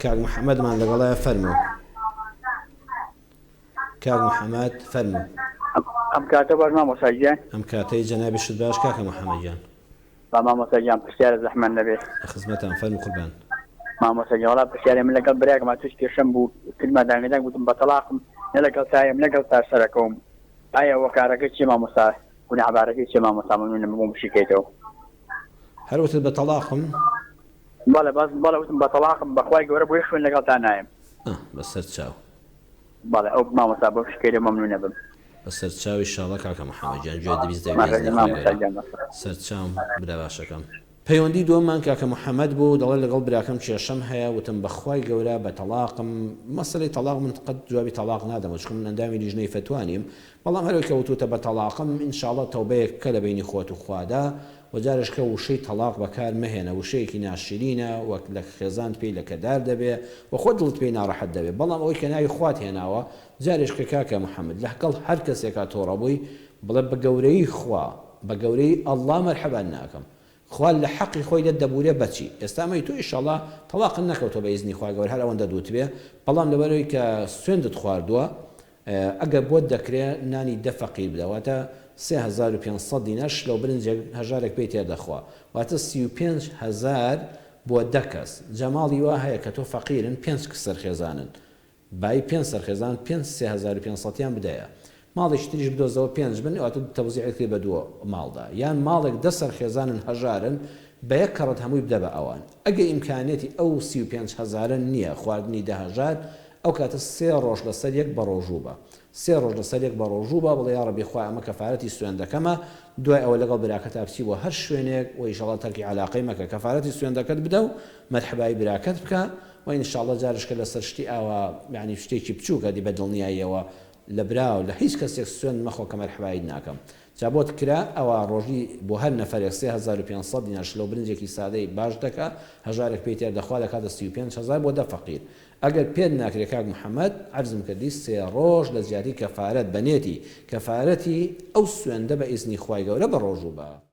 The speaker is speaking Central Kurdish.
کاک محەمەدمان لەگەڵایە فەرموو. کاک محەمەد فەرموو. ئەم کاتە باش مامۆستا گیان. ئەم کاتەی جەنابیشت باش کاکە محەمەد گیان. با مامۆستا گیان پرسیارە زەحمەت نەبێ. لە خزمەتام فەرموو قوربان. مامۆستا گیان وەڵا پرسیارێ من لەگەڵ برایەکما توش کێشەم بوو کردمە دانگە دانگ وتم بە تەڵاقم نە لەگەڵ تایم لەگەڵ تا سەرەکەوم ئایا هۆکارەکەی چیە مامۆستا گوناحبارەکەی چیە مامۆستا مەمنونم بۆم بشیکەیتەوە. هەر وتت بە تەڵاقم؟ بەڵێ بەس بەڵێ وتم بە تەڵاقم بەخوای گەورە بۆ هیچ شوێن لەگەڵتا نایەم. ئا بەسەر چاو. بەڵێ ئەو مامۆستا بۆم شکەیرە مەمنونە بم. بەسەر چاو ئیشاڵا کاکە محمد گیان گوێت 20 دەبی بە ئیزنی خوای گەورە سەر چاوم برا باشەکەم. پەیوەندی دووەممان کاکە محمد بوو دەڵێ لەگەڵ براکەم کێشەم هەیە وتم بەخوای گەورە بە تەڵاقم مەسەلەی تەڵاق من قەت جوابی تەڵاق نادەمەوە چونکە من ئەندامی لیژنەی فەتوا نیم بەڵام هەرەوەی کە وتوتە بە تەڵاقم ان شاء اللە تەوبەیەک بکە لە بەینی خۆت و خوادا وە جارێشکە وشەی تەڵاق بەکار مەهێنە وشەیەکی ناشرینە وە لە خێزانت پێی لەکەدار دەبێ وە خۆت دڵت پێی ناڕەحەت دەبێ بەڵام ئەوەی کە ناوی خوات هێناوە جارێشکە کاکە محمد لهگەڵ هەر کەسێکا تۆڕە بووی بڵێ بە گەورەیی خوا بە گەورەیی اللە مەرحەبات ناکەم خوا لە حەقی خۆی لێت دەبورێ بەچی ئێستا ئەمەی تۆ ئیشەڵا تەڵاقت نەکەوتوە بە ئیزنی خوای گەورە هەر ئەوەندەت وتبێ بەڵام لەبەرئەوەی کە سوێندت خواردوە ئەگەر بۆت دەکرێ نانی دە فەقیر بدە واتە 3500 دینار شلەو برنجێک هەژارێک پێی تێر دەخوا واتە 35000 بۆ دە کەس جا ماڵی وا هەیە کە تۆ فەقیرن پێنج سەرخێزانن بای پێنج سەرخێزان پێنج 3500 یان بدەیە ماڵێکی تریش بدۆزەوە پێنج بن واتە تەوزیعت کرد بە دوو ماڵدا یان ماڵێک دە سەرخێزانن هەژارن بە یەک کەڕەت هەمووی بدە بە ئەوان ئەگەر ئیمکانیەتی ئەو 35 هەزارە نییە خواردنی دە هەژار ئەو کاتە سێ ڕۆژ لەسەر یەک بەڕۆژوو بە سێ ڕۆژ لەسەر یەک بەڕۆژوو بە بڵێ یاڕەبی خوایە ئەمە کەفارەتی سوێندەکەمە دوای ئەوە لەگەڵ براکەتا بچی بۆ هەر شوێنێک وە ئیشەڵا تەرکی عەلاقەی مەکە کەفارەتی سوێندەکەت بدە و مەرحەبای براکەت بکە وە ان شاء اللە جارشکە لەسەر شتی ئاوا یانی شتێکی بچوکە دی بە دڵنیاییەوە لە برا و لە هیچ کەسێک سوێند مەخۆ کە مەرحەبایت ناکەم جا بۆت کرا ئەوا ڕۆژی بۆ هەر نەفەرێک 3500 دینار شلەو برنجێکی سادەی باش دەکا هەژارێک پێی تێر دەخوا دەکاتە 35000 بۆ دە فەقیر ئەگەر پێت ناکرێ کاک محمد عەرزم کردی سێ ڕۆژ لە جیاتی کەفارەت بە نێتی کەفارەتی ئەو سوێندە بە ئیزنی خوای گەورە بە ڕۆژوو بە.